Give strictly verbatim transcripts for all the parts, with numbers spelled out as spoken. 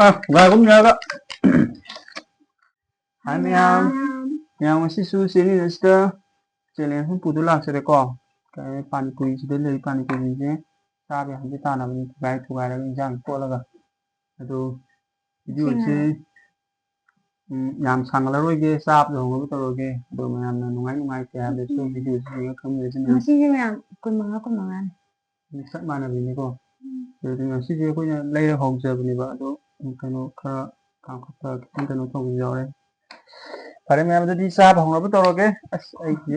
ꯑ, ꯉꯥꯏꯈꯣ, ꯉꯥꯏꯈꯣ꯫ ꯍꯥꯏ ꯃꯌꯥꯝ, ꯃꯌꯥꯝ ꯉꯁꯤꯁꯨ ꯆꯦꯅꯤꯅ ꯁꯤꯗ ꯆꯦꯂꯦꯟꯖ ꯑꯃ ꯄꯨꯗꯨ ꯂꯥꯛꯆꯔꯦꯀꯣ꯫ ꯀꯩ ꯄꯥꯅꯤꯄꯨꯔꯤꯁꯤꯗ ꯂꯩ, ꯄꯥꯅꯤꯄꯨꯔꯤꯁꯦ ꯆꯥꯕ ꯌꯥꯕꯁꯦ ꯇꯥꯟꯅꯕꯅꯤ, ꯊꯨꯒꯥꯏ ꯊꯨꯒꯥꯏꯔꯒ ꯏꯟꯖꯥꯡ ꯇꯣꯠꯂꯒ꯫ ꯑꯗꯣ ꯚꯤꯗꯤꯑꯣꯁꯦ, ꯎꯝ, ꯌꯥꯝ ꯁꯥꯡꯍꯜꯂꯔꯣꯏꯒꯦ, ꯆꯥꯕꯗ ꯍꯧꯅꯕ ꯇꯧꯔꯒꯦ꯫ ꯑꯗꯣ ꯃꯌꯥꯝꯅ ꯅꯨꯡꯉꯥꯏ ꯅꯨꯡꯉꯥꯏꯇꯦ ꯍꯥꯏꯕꯗꯁꯨ ꯎꯝ꯫ ꯚꯤꯗꯤꯑꯣꯁꯦ ꯌꯦꯡꯉꯒ ꯈꯪꯕꯤꯔꯁꯤ ꯃꯌꯥꯝ꯫ ꯉꯁꯤꯁꯦ ꯃꯌꯥꯝ ꯀꯨꯟ ꯃꯉꯥ, ꯀꯨꯟ ꯃꯉꯥꯅꯤ꯫ ꯆꯞ ꯃꯥꯟꯅꯕꯤꯅꯤꯀꯣ꯫ ꯎꯝ꯫ ꯑꯗꯨꯗꯤ ꯉꯁꯤꯁꯦ ꯑꯩꯈꯣꯏꯅ ꯂꯩꯔ ꯍꯧꯖꯕꯅꯦꯕ, ꯑꯗꯣ ꯀꯩꯅꯣ ꯈꯔ ꯀꯥꯡꯈꯠꯄ ꯈꯤꯇꯪ ꯀꯩꯅꯣ ꯇꯧꯕꯁꯨ ꯌꯥꯎꯔꯦ꯫ ꯐꯔꯦ ꯃꯌꯥꯝ, ꯑꯗꯨꯗꯤ ꯆꯥꯕ ꯍꯧꯅꯕ ꯇꯧꯔꯒꯦ꯫ ꯑꯁ, ꯑꯩꯁꯦ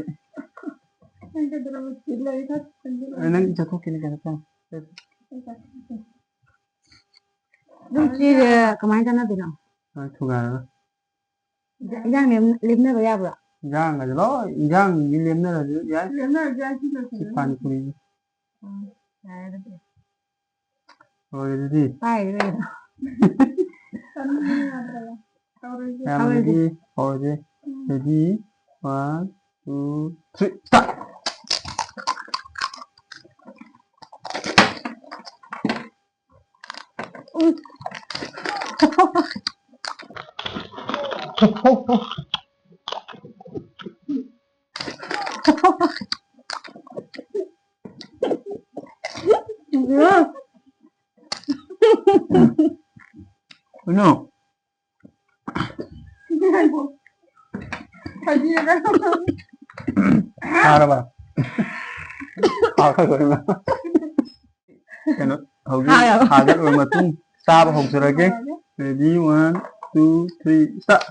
ꯅꯪ ꯀꯩꯗꯧꯔꯕ? ꯁꯤ ꯂꯩ ꯈꯛ ꯆꯪꯁꯤꯜꯂꯛꯑꯣ꯫ ꯑꯦ, ꯅꯪ ꯆꯠꯊꯣꯛꯈꯤꯅꯤ, ꯀꯩꯅꯣ ꯇꯧ꯫ ꯑꯗꯨꯝ ꯆꯦꯁꯦ ꯀꯃꯥꯏꯅ ꯆꯥꯟꯅꯗꯣꯏꯅꯣ? ꯅꯪ ꯊꯨꯒꯥꯏꯔꯒ꯫ ꯏꯟꯖꯥꯡ ꯂꯦꯝ-, ꯂꯦꯝꯅꯕ ꯌꯥꯕ꯭ꯔꯣ? ꯏꯟꯖꯥꯡꯒꯁꯦ ꯂꯣꯏ, ꯏꯟꯖꯥꯡꯒꯤ ꯂꯦꯝꯅꯔꯁꯨ ꯌꯥꯏ꯫ ꯂꯦꯝꯅꯔꯁꯨ ꯌꯥꯏ, ꯁꯤ ꯂꯣꯏꯁꯤꯜꯂꯁꯤ꯫ ꯁꯤ ꯄꯥꯅꯤꯄꯨꯔꯤꯁꯦ꯫ ꯎꯝ, ꯌꯥꯔꯦ ꯑꯗꯨꯗꯤ꯫ ꯂꯣꯏꯔꯦ ꯑꯗꯨꯗꯤ꯫ ꯄꯥꯏꯔꯦ ꯂꯣꯏꯔꯦ꯫ ꯆꯥꯅꯤꯡꯕꯅ ꯌꯥꯗ꯭ꯔꯕ꯫ ꯇꯧꯔꯁꯤ꯫ ꯃꯌꯥꯝ ꯍꯧꯔꯁꯤ꯫ ꯑꯗꯨꯗꯤ ꯍꯧꯔꯁꯤ꯫ ꯎꯝ꯫ Ready, one, two, three, start! ꯀꯩꯅꯣ? ꯐꯥꯔꯕ? ꯐꯥꯈ꯭ꯔꯕ? ꯀꯩꯅꯣ, ꯍꯧꯖꯤꯛ ꯍꯥꯏꯌꯣ꯫ ꯊꯥꯒꯠꯂꯕ ꯃꯇꯨꯡ ꯆꯥꯕ ꯍꯧꯖꯔꯒꯦ꯫ Ready, one, two, three, start!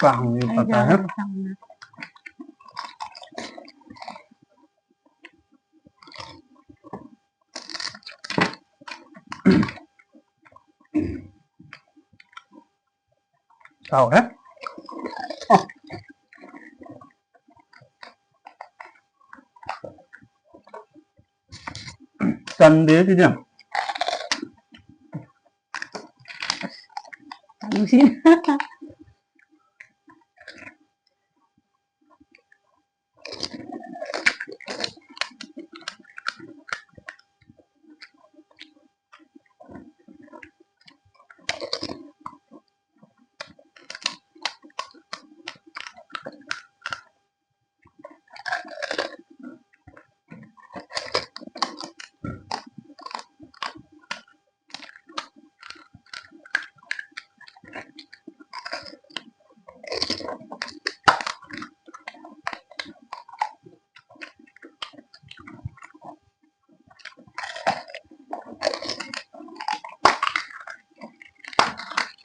ꯀꯥꯡꯁꯦ ꯐꯖꯔꯦ꯫ ꯍꯥꯎꯔꯦ꯫ ꯑ꯫ ꯆꯟꯗꯦ ꯁꯤꯗꯤ꯫ ꯅꯨꯡꯁꯤ꯫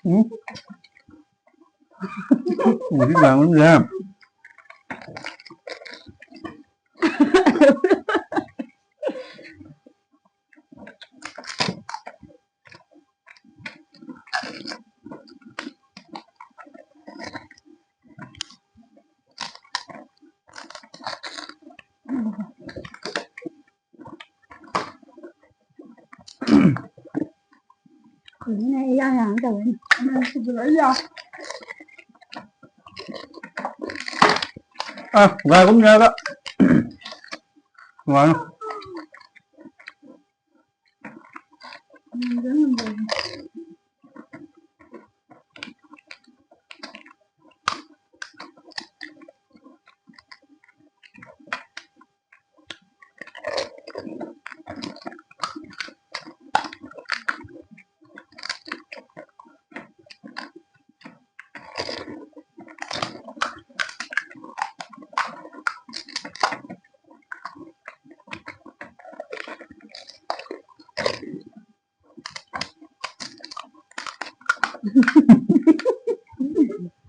ꯎꯝ꯫ ꯍꯧꯖꯤꯛ ꯂꯥꯡꯕꯅꯤꯅꯦ꯫ ꯀꯩꯅꯣꯅꯦ, ꯏꯌꯥ ꯌꯥꯅ ꯇꯧꯔꯦꯅꯦ꯫ ꯑ, ꯉꯥꯏꯈꯣ, ꯉꯥꯏꯈꯣ꯫ ꯉꯥꯏꯈꯣ꯫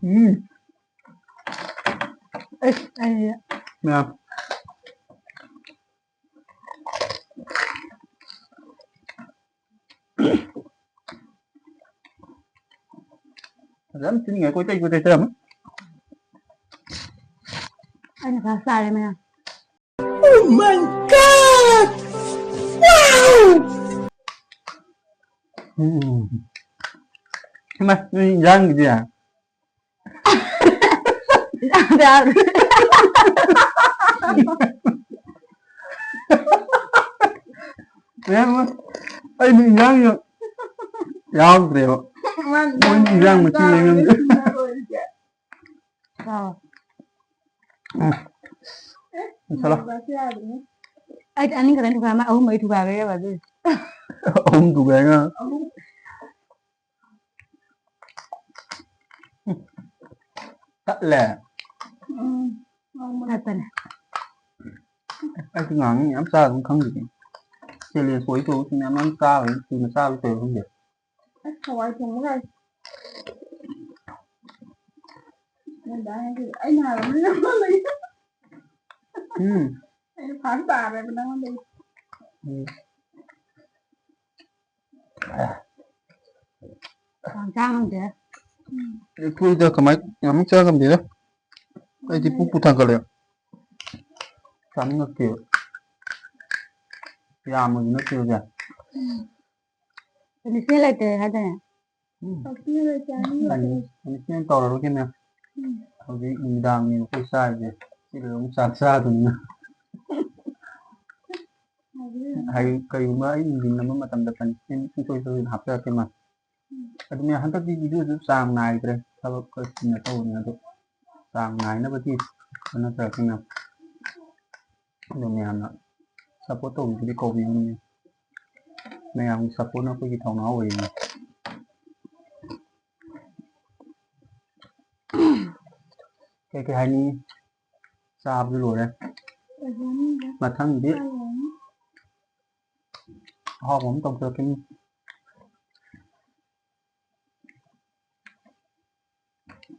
ꯎꯝ꯫ ꯑꯩꯁ, ꯑꯩ ꯃꯌꯥꯝ꯫ ꯐꯖꯅ ꯆꯤꯅꯤꯡꯉꯥꯏ ꯀꯣꯏꯇꯩ ꯀꯣꯏꯇꯩ ꯇꯧꯔꯝꯃꯤ꯫ ꯑꯩꯅ ꯈꯔ ꯆꯥꯔꯦ ꯃꯌꯥꯝ꯫ Oh my God! Wow! ꯎꯝ꯫ ꯏꯃꯥ, ꯅꯣꯏ ꯏꯟꯖꯥꯡꯒꯤꯗꯤ? ꯃꯌꯥꯝ ꯑꯃ, ꯑꯩꯗꯤ ꯏꯟꯖꯥꯡ ꯌꯥꯎꯗ꯭ꯔꯦꯕ꯫ ꯃꯣꯏ ꯏꯟꯖꯥꯡ ꯃꯊꯦꯜ ꯌꯦꯡꯉꯝꯗꯦ꯫ ꯑꯥ꯫ ꯎꯝ꯫ ꯆꯠꯂꯣ꯫ ꯑꯩꯗꯤ ꯑꯅꯤ ꯈꯛꯇꯪ ꯊꯨꯒꯥꯏ, ꯃꯥ ꯑꯍꯨꯝ ꯃꯔꯤ ꯊꯨꯒꯥꯏꯈ꯭ꯔꯦꯕ ꯑꯗꯨꯏ꯫ ꯑꯍꯨꯝ ꯊꯨꯒꯥꯏ ꯉꯥ꯫ ꯇꯠꯂꯦ꯫ ꯎꯝ꯫ ꯇꯠꯄꯅꯦ꯫ ꯑꯩꯁꯨ ꯉꯥꯡꯉꯤ ꯌꯥꯝ ꯆꯥꯗꯕꯅꯤ ꯈꯪꯗꯦ꯫ Challenge ꯑꯣꯏ ꯇꯧꯕꯁꯤꯡ ꯌꯥꯝ ꯌꯥꯝ ꯆꯥꯕꯅꯤ, ꯀꯨꯏꯅ ꯆꯥꯕ ꯇꯧꯕ ꯈꯪꯗꯦ꯫ ꯑꯁ, ꯍꯋꯥꯏ ꯊꯣꯡꯕꯒ꯫ ꯑꯩꯅ ꯍꯥꯏꯕ ꯃꯤꯅ ꯑꯃ ꯂꯩ꯫ ꯎꯝ꯫ ꯑꯩꯅ ꯐꯥꯟ ꯇꯥꯔꯦꯕ ꯅꯪꯉꯣꯟꯗꯒꯤ꯫ ꯎꯝ꯫ ꯌꯥꯝ ꯆꯥ ꯉꯝꯗꯦ꯫ ꯑꯩꯈꯣꯏꯗ ꯀꯃꯥꯏ-, ꯌꯥꯝ ꯆꯥ ꯉꯝꯗꯦꯗ꯫ ꯑꯩꯗꯤ ꯄꯨꯛꯄꯨ ꯊꯥꯡꯒꯠꯂꯦ꯫ ꯆꯥꯅꯤꯡꯉꯛꯇꯦꯕ꯫ ꯌꯥꯝꯕꯁꯨ ꯅꯠꯇꯦꯕ ꯁꯦ꯫ ꯎꯝ꯫ ꯄꯨꯂꯤꯁꯅ ꯂꯩꯇ꯭ꯔꯦ ꯍꯥꯏꯗꯥꯏꯅꯦ? ꯎꯝ꯫ ꯄꯨꯂꯤꯁꯅ ꯇꯧꯔꯔꯣꯏꯒꯦ ꯃꯦꯝ꯫ ꯎꯝ꯫ ꯍꯧꯖꯤꯛ ꯅꯨꯃꯤꯗꯥꯡꯅꯦꯕ ꯑꯩꯈꯣꯏ ꯆꯥꯔꯤꯁꯦ꯫ ꯁꯤ ꯂꯣꯏꯔꯒ ꯑꯃꯨꯛ ꯆꯥꯛ ꯆꯥꯗꯣꯏꯅꯤꯅ꯫ ꯍꯌꯦꯡ ꯀꯔꯤꯒꯨꯝꯕ ꯑꯩ ꯅꯨꯡꯊꯤꯟ ꯅꯝꯕ ꯃꯇꯝꯗ punishment ꯁꯨꯡꯁꯣꯏ ꯁꯣꯏꯗꯅ ꯍꯥꯞꯆꯔꯛꯀꯦ ꯃꯥ꯫ ꯑꯗꯨ ꯃꯌꯥꯝ, ꯍꯟꯗꯛꯇꯤ video ꯁꯨ ꯆꯥꯡ ꯅꯥꯏꯗ꯭ꯔꯦ, ꯊꯕꯛ ꯈꯔ ꯆꯤꯟꯅ ꯇꯧꯕꯅꯤꯅ, ꯑꯗꯣ ꯆꯥꯡ ꯅꯥꯏꯅꯕꯗꯤ ꯍꯣꯠꯅꯖꯔꯛꯀꯦ ꯃꯌꯥꯝ꯫ ꯑꯗꯣ ꯃꯌꯥꯝꯅ support ꯇꯧꯕꯤꯕꯗꯤ ꯀꯧꯕꯤꯒꯅꯨ꯫ ꯃꯌꯥꯝꯒꯤ support ꯅ ꯑꯩꯈꯣꯏꯒꯤ ꯊꯧꯅꯥ ꯑꯣꯏꯔꯤꯅꯤ꯫ ꯀꯩ ꯀꯩ ꯍꯥꯏꯅꯤꯡꯉꯤ? ꯆꯥꯕꯗꯤ ꯂꯣꯏꯔꯦ꯫ ꯃꯊꯪꯗꯤ ꯑꯍꯥꯎꯕ ꯑꯃ ꯇꯧꯊꯔꯛꯀꯅꯤ꯫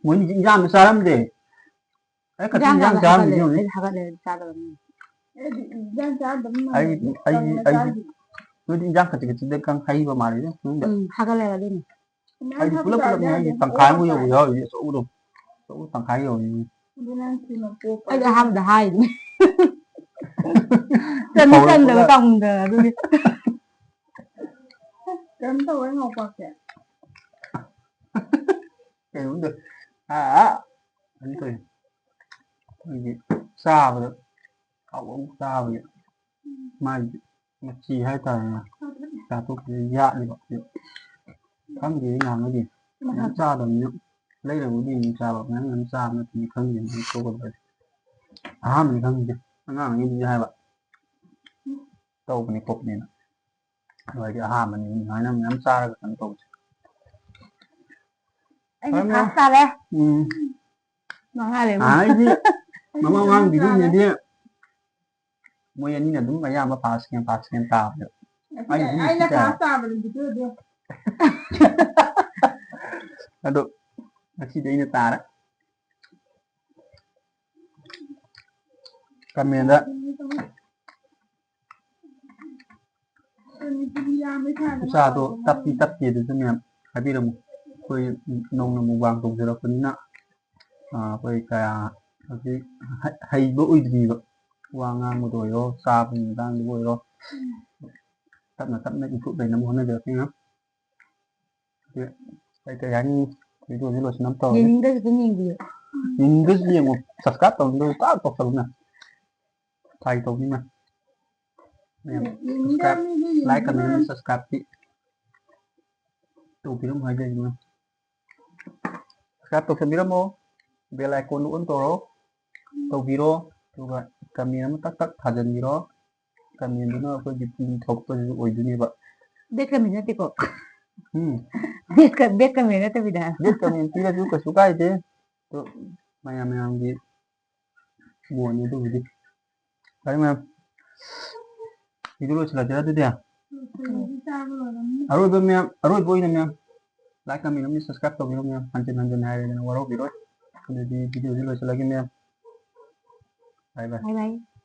ꯃꯣꯏꯅꯤꯗꯤ ꯏꯟꯖꯥꯡ ꯑꯃ ꯆꯥꯔꯝꯗꯦ꯫ ꯑꯩ ꯈꯛꯇ ꯏꯟꯖꯥꯡ ꯏꯟꯖꯥꯡ ꯆꯥꯔꯝꯃꯤꯁꯦ ꯍꯥꯒꯠꯂꯦ, ꯌꯦꯡꯉꯨꯅꯦ꯫ ꯑꯩꯗꯤ ꯍꯥꯒꯠꯂꯦ, ꯆꯥꯗꯕꯅꯤ꯫ ꯑꯩꯗꯤ, ꯑꯩꯗꯤ, ꯀꯪꯅ ꯑꯩꯗꯤ, ꯆꯥꯗꯦ꯫ ꯅꯣꯏꯗꯤ ꯏꯟꯖꯥꯡ ꯈꯖꯤꯛ ꯈꯖꯤꯛꯇ ꯀꯪ ꯍꯩꯕ ꯃꯥꯜꯂꯤꯗ ꯃꯅꯨꯡꯗ꯫ ꯎꯝ, ꯍꯥꯒꯠꯂꯦꯕ ꯑꯗꯨꯏꯅꯦ꯫ ꯑꯩꯗꯤ ꯄꯨꯂꯞ ꯄꯨꯂꯞꯅꯦ ꯍꯥꯏꯁꯦ, ꯇꯪꯈꯥꯏ ꯑꯃ ꯌꯧꯕ ꯌꯥꯎꯔꯤꯅꯦ, ꯑꯆꯧꯕꯗꯣ꯫ ꯑꯆꯧꯕ ꯇꯪꯈꯥꯏ ꯌꯧꯔꯤꯅꯦ꯫ ꯑꯗꯨ ꯅꯪ ꯊꯨꯅ ꯄꯣꯛꯄ ꯑꯩꯗꯤ ꯑꯍꯥꯟꯕꯗ ꯍꯥꯏꯔꯤꯅꯦ꯫ ꯆꯟꯗꯤ ꯍꯧꯔꯛꯄꯒ ꯆꯟꯗꯕ ꯀꯥꯡꯗ ꯑꯗꯨꯒꯤ꯫ ꯀꯩꯅꯣꯝ ꯇꯧꯔꯦ ꯉꯥꯎꯄꯥꯛꯁꯦ꯫ ꯀꯩꯅꯣꯝꯗ, ꯑꯥ, ꯑꯥ, ꯀꯩꯅꯣ ꯇꯧꯋꯦ꯫ ꯑꯩꯈꯣꯏꯒꯤ ꯆꯥꯕꯗ, ꯍꯥꯎꯕ ꯑꯃ ꯆꯥꯕꯒꯤ ꯃꯥꯒꯤ ꯃꯆꯤ ꯍꯥꯏꯇꯥꯔꯦꯅꯦ꯫ ꯆꯥꯊꯣꯛꯄꯁꯦ ꯌꯥꯠꯂꯦꯕ꯫ ꯈꯪꯗꯦ, ꯑꯩ ꯅꯍꯥꯟꯈꯩꯗꯤ ꯃꯌꯥꯝ ꯆꯥꯗꯕꯅꯤꯅ꯫ ꯂꯩꯔꯕꯨꯗꯤ ꯑꯗꯨꯝ ꯆꯥꯕ, ꯃꯌꯥꯝ ꯃꯌꯥꯝ ꯆꯥꯕ ꯅꯠꯇ꯭ꯔꯗꯤ ꯈꯪꯗꯦ, ꯑꯗꯨꯝ ꯇꯣꯛꯑ ꯂꯣꯏꯔꯦ꯫ ꯑꯍꯥꯟꯕꯅꯤ ꯈꯪꯉꯤꯁꯦ꯫ ꯑꯉꯥꯡ ꯑꯅꯤꯗꯨꯗꯤ ꯍꯥꯏꯕ ꯇꯧꯕꯅꯤ ꯈꯣꯠꯄꯅꯤꯅ꯫ ꯑꯗꯨ ꯑꯩꯗꯤ ꯑꯍꯥꯟꯕꯅꯤ ꯑꯗꯨꯃꯥꯏꯅ ꯃꯌꯥꯝ ꯆꯥꯔꯒ ꯀꯩꯅꯣ ꯇꯧꯕꯁꯦ꯫ ꯑꯩꯅ ꯐꯥꯔꯁ ꯇꯥꯔꯦ꯫ ꯎꯝ꯫ ꯃꯉꯥ ꯂꯩꯕ꯫ ꯅꯍꯥꯟꯒꯩꯗꯤ ꯃꯃꯥꯡ ꯃꯃꯥꯡ ꯚꯤꯗꯤꯑꯣꯗꯗꯤ ꯃꯣꯏ ꯑꯅꯤꯅ ꯑꯗꯨꯝ ꯑꯌꯥꯝꯕ ꯐꯥꯔꯁ ꯁꯦꯀꯦꯟ, ꯐꯥꯔꯁ ꯁꯦꯀꯦꯟ ꯇꯥꯕꯅꯦꯕ꯫ ꯑꯩꯅ ꯑꯗꯨꯝ ꯑꯩꯅ ꯁꯤ ꯇꯥꯏ꯫ ꯐꯥꯔꯁ ꯇꯥꯕꯅꯦ ꯚꯤꯗꯤꯑꯣꯗꯤ꯫ ꯑꯗꯣ ꯉꯁꯤꯗꯤ ꯑꯩꯅ ꯇꯥꯔꯦ꯫ ꯀꯃꯦꯟꯗ ꯏꯁꯥꯗꯣ ꯇꯞꯇꯤ ꯇꯞꯇꯦ ꯑꯗꯨꯁꯨ ꯃꯌꯥꯝ ꯍꯥꯏꯕꯤꯔꯝꯃꯨ꯫ ꯑꯩꯈꯣꯏ ꯅꯧꯅ ꯃꯨꯛꯕꯥꯡ ꯇꯧꯖꯔꯛꯄꯅꯤꯅ, ꯑꯥ, ꯑꯩꯈꯣꯏ ꯀꯌꯥ ꯍꯧꯖꯤꯛ ꯍꯩ-, ꯍꯩꯕ ꯑꯣꯏꯗ꯭ꯔꯤꯕ꯫ ꯋꯥ ꯉꯥꯡꯕꯗ ꯑꯣꯏꯔꯣ, ꯆꯥꯕꯒꯤ ꯃꯇꯥꯡꯗꯕꯨ ꯑꯣꯏꯔꯣ, ꯇꯞꯅ ꯇꯞꯅ improve ꯂꯩꯅꯕ ꯍꯣꯠꯅꯖꯔꯛꯀꯦ ꯃꯌꯥꯝ꯫ ꯑꯗꯨ ꯀꯩ ꯀꯩ ꯍꯥꯏꯅꯤꯡꯉꯤ? ꯚꯤꯗꯤꯑꯣꯁꯤ ꯂꯣꯏꯁꯤꯟꯅꯕ ꯇꯧꯔꯒꯦ꯫ ꯌꯦꯡꯅꯤꯡꯗ꯭ꯔꯁꯨ ꯑꯗꯨꯝ ꯌꯦꯡꯕꯤꯌꯨ꯫ ꯌꯦꯡꯅꯤꯡꯗ꯭ꯔꯁꯨ ꯌꯦꯡꯉꯨ, subscribe ꯇꯧꯅꯤꯡꯗ꯭ꯔꯁꯨ ꯇꯥꯛ ꯇꯧꯁꯜꯂꯨꯅꯦ꯫ ꯐꯥꯒꯤ ꯇꯧꯕꯅꯤꯅ꯫ ꯃꯌꯥꯝ ꯌꯦꯡꯅꯤꯡꯗꯕ subscribe, ꯃꯤꯗꯤ like, ꯌꯦꯡꯕꯤꯔꯣꯏ꯫ Comment, subscribeꯇꯤ ꯇꯧꯕꯤꯔꯝꯃꯣ ꯍꯥꯏꯖꯔꯤꯕꯅꯤ꯫ Subscribe ꯇꯧꯁꯟꯕꯤꯔꯝꯃꯣ, bell iconꯗꯨ on ꯇꯧꯔꯣ, ꯇꯧꯕꯤꯔꯣ, ꯑꯗꯨꯒ comment ꯑꯃ ꯇꯛ ꯇꯛ ꯊꯥꯖꯟꯕꯤꯔꯣ꯫ Commentꯗꯨꯅ ꯑꯩꯈꯣꯏꯒꯤ ꯄꯨꯛꯅꯤꯡ ꯊꯧꯒꯠꯄꯁꯨ ꯑꯣꯏꯗꯣꯏꯅꯦꯕ꯫ Bad comment ꯅꯠꯇꯦꯀꯣ? ꯎꯝ꯫ Bad ꯀ-, bad comment ꯅꯠꯇꯕꯤꯗ꯫ Bad comment ꯄꯤꯔꯁꯨ ꯀꯩꯁꯨ ꯀꯥꯏꯗꯦ꯫ ꯑꯗꯣ ꯃꯌꯥꯝ ꯃꯌꯥꯝꯒꯤ ꯃꯣꯠꯅꯤ ꯑꯗꯨꯕꯨꯗꯤ꯫ ꯐꯔꯦ ꯃꯌꯥꯝ, ꯚꯤꯗꯤꯑꯣ ꯂꯣꯏꯁꯤꯜꯂꯁꯤꯔ ꯑꯗꯨꯗꯤ? ꯑꯔꯣꯏꯕ ꯃꯌꯥꯝ, ꯑꯔꯣꯏꯕ ꯑꯣꯏꯅ ꯃꯌꯥꯝ, Like, comment ꯑꯃꯗꯤ subscribe ꯇꯧꯕꯤꯔꯣ ꯃꯌꯥꯝ, ꯍꯟꯖꯤꯟ ꯍꯟꯖꯤꯟ ꯍꯥꯏꯔꯦꯗꯅ ꯋꯥꯔꯧꯕꯤꯔꯣꯏ꯫ ꯑꯗꯨꯗꯤ video ꯁꯤ ꯂꯣꯏꯁꯤꯜꯂꯒꯦ ꯃꯌꯥꯝ꯫ Bye bye꯫ Bye bye.